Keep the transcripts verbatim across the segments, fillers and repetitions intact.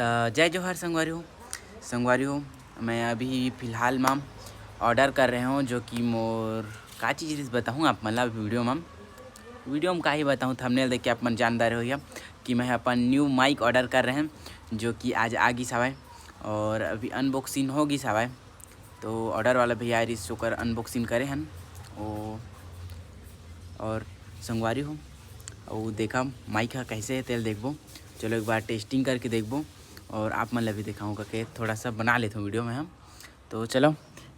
अ, जय जोहार संगवारी हो। संगवारी हो, मैं अभी फिलहाल मा ऑर्डर कर रहे हूँ, जो कि मोर का चीज़ रिहिस बताहूँ आप मन ला वीडियो मा। वीडियो मा का ही बताहूँ, थंबनेल देख के आप मन जान डारे होइहा कि मैं अपन न्यू माइक ऑर्डर कर रहे हैं, जो कि आज आ गिस हवय और अभी अनबॉक्सिंग हो गिस हवय। तो ऑर्डर वाला भैया रिहिस, ओकर अनबॉक्सिंग करे हन। ओ, और संगवारी हो, अउ देखा माइक ह कैसे है, तेल देखबो। चलो एक बार टेस्टिंग करके देखबो और आप मन ला भी देखाऊँ करके थोड़ा सा बना लेथों वीडियो में हम। तो चलो,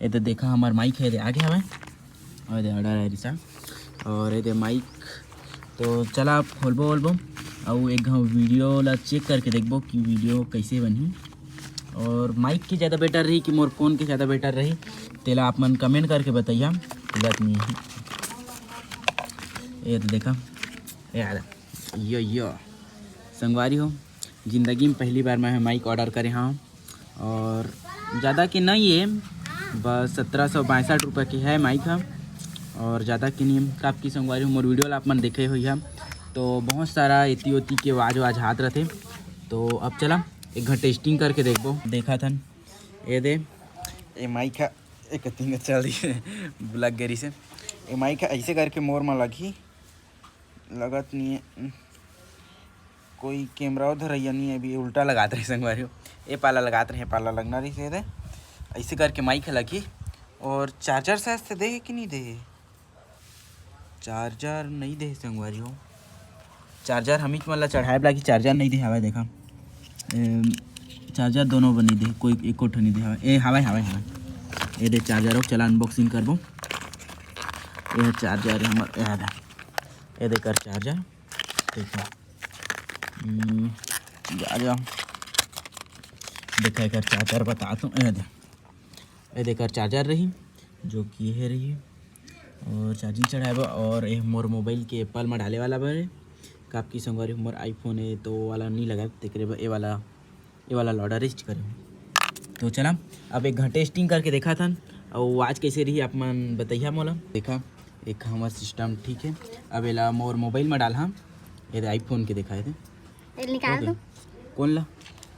ये तो देखा हमार माइक है, ये दे आगे हवय, और ये दे ऑर्डर है रिहिस, और ये दे माइक। तो चला आप खोलबो बोलबो, अउ एक घाव वीडियो ला चेक करके देखबो कि वीडियो कैसे बनही, और माइक के ज़्यादा बेटर रही कि मोर फ़ोन के ज़्यादा बेटर रही, तेला आप मन कमेंट करके बताइया। गलत नहीं है। ये तो देखा, ये आ जा। यो, यो। संगवारी हो, जिंदगी में पहली बार मैं माइक ऑर्डर करे हूँ, और ज़्यादा के नहीं है, बस सत्रह सौ बासठ रुपये के है माइक ह, और ज़्यादा के नहीं है। काप की संगवारी हो, मोर वीडियो ला आप मन देखे होइहा, तो बहुत सारा एती ओती के आवाज वाज हाथ रहते। तो अब चला एक घंटा टेस्टिंग करके देखबो। देखा थन, ये दे, ये माइक ह एक तीन चल रही है, लग गई से। ये माइक ह ऐसे करके मोर में लगही, लगत नहीं है। कोई कैमरा धरैया नहीं है, अभी उल्टा लगात रहे संगवारी हो। ये पाला लगात रहे, पाला लगना रही से दे। ऐसे करके माइक लगही। और चार्जर साइज से दे कि नहीं दे? चार्जर नहीं दे संगवारी हो। चार्जर हमीच मन ला चढ़ाए ला कि चार्जर नहीं दे हवय। देखा, एम, चार्जर दोनों बर नहीं दे, कोई एको ठो नहीं दे हवय। ए हवय, हवय, हवय। ये दे चार्जर हो, चला अनबॉक्सिंग करबो। ये चार्जर है हमर, ये दे, ये दे कर चार्जर। देखो, हम्म, जा, जा। देखा एकर चार्जर बता तो, ये दे, ये दे एकर चार्जर रही, जो कि ये रही, और चार्जिंग चढ़ाए बर, और ये मोर मोबाइल के एप्पल में डाले वाला बर है। काप की संगवारी मोर आईफोन है, तो वो वाला नहीं लगा, तेकरे बर ये वाला, ये वाला ऑर्डर रिच करे हूँ। तो चला, अब एक घंटा टेस्टिंग करके देखा थन, और आज कैसे रही आप मन बताइया मोला। देखा, एक हमर सिस्टम ठीक है। अब एला मोर मोबाइल में डालहा, ये दे आईफोन के दिखाए थे। तेल निकाल ये दे। दो। कौन ला?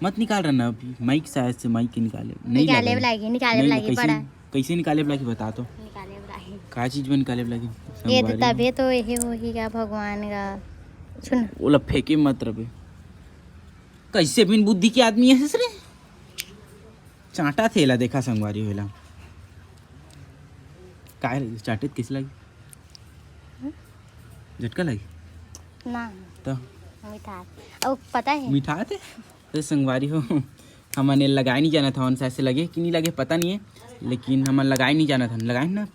मत निकाल रहा ना अभी, माइक शायद से माइक के निकाले। नहीं निकाले लगा। लागी, निकाले नहीं, लागी, कैसे, बड़ा। कैसे निकाले लागी बता तो। निकाले लागी। का चीज में निकाले लागी? ये तो संगवारी हो। तबे तो यही होही का भगवान का। सुन। ओला फेंके मत रबे। कैसे बिन बुद्धि के आदमी है रे? चांटा थे ला देखा संगवारी हो एला। काय रे, चांटे त कैसे लगी? हम्म? झटका लगी? ना। तो? मीठा। अब पता है? मीठा थे? तो संगवारी हो, हमन ये लगाए नहीं जानत हवन, शायद से लगे कि नहीं लगे, पता नहीं है, लेकिन हमन लगाए नहीं जानत हन। लगाए ना?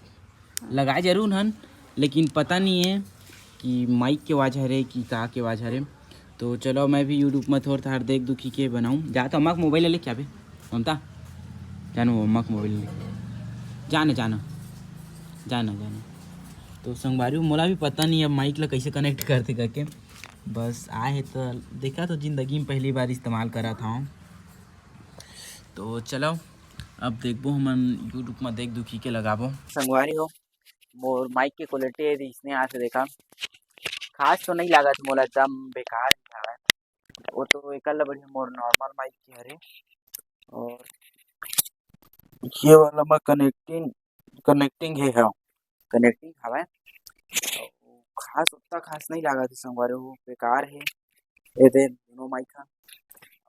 लगाए जरूर हन, लेकिन पता नहीं है कि माइक के आवाज हरे कि का के आवाज हरे। तो चलो, मैं भी YouTube में थोड़ थार देख दुखी के बनाऊँ। जा तो अम्मा के मोबाइल ले क्या बे, ममता? जानो अम्मा के मोबाइल ले। जाना, जाना, जाना, जाना। तो संगवारी हो, मोला भी पता नहीं अब माइक ला कैसे कनेक्ट करते करके। बस आए है तो देखा, तो जिंदगी में पहली बार इस्तेमाल करा था। तो चलो, अब देखबो हमन YouTube में देख दुखी के लगाबो। संगवारी हो, मोर माइक के क्वालिटी है इसने यहाँ से देखा, खास तो नहीं लागत मोला, एकदम बेकार ही हवय। वो तो एकर ले बढ़िया मोर नॉर्मल माइक के हरे। और ये वाला में कनेक्टिंग, कनेक्टिंग है, हाँ, कनेक्टिंग हवय। अउ खास, उतना खास नहीं लागत हे संगवारी हो, बेकार हे। ये दे दोनों माइक ह,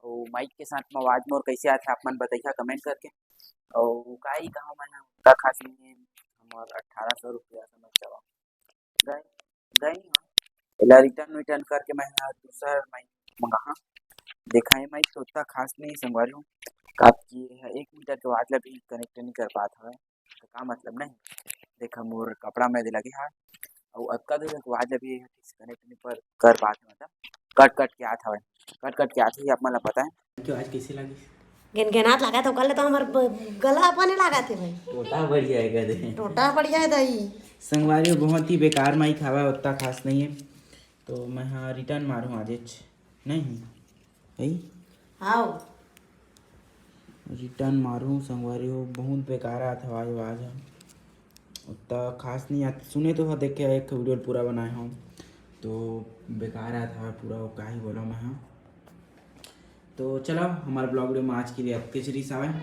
अउ माइक के साथ में आवाज मोर कैसे आथे, आप मन बताइहा कमेंट करके। अउ का ही कहा मैं, उतना खास नहीं है, हमर अठारह सौ रुपया समझ जावा। गए, गए, एला रिटर्न विटर्न करके मैं ह दूसर माइक मंगाहा। देखा, ये माइक तो उतना खास नहीं संगवारी हो, काबर कि ये ह एक मीटर के आवाज ला भी कनेक्ट नहीं कर पात हवय, तो का मतलब नहीं। देखा, मोर कपड़ा में दे लगे हा, अउ अतका दूर के आवाज ला भी ये ह ठीक से कनेक्ट नहीं कर, कर पात हवय, मतलब कट कट के आत हवय, कट कट के आत ही आप मन ला पता है। कि आवाज कैसे लगी? गेनगेनात लागत हे, ओकर ले तो हमर ब-, गला अपने लागत हे भाई। टोटा बढ़िया है कदे। टोटा बढ़िया है दाई। संगवारी हो, बहुत ही बेकार माइक हवा, उतना खास नहीं है। तो मैं हाँ रिटर्न मारूँ आजेच। नहीं है? हाव। रिटर्न मारूँ संगवारी हो, बहुत बेकार आत हवा आवाज ह। उतना खास नहीं आत। सुने तो ह, देखे एक वीडियो पूरा बनाए हूँ, तो बेकार आत हवा पूरा, वो का ही बोला मैं हाँ। तो चलो, हमर vlog video में आज के लिए अतकेच रिहिस हवय।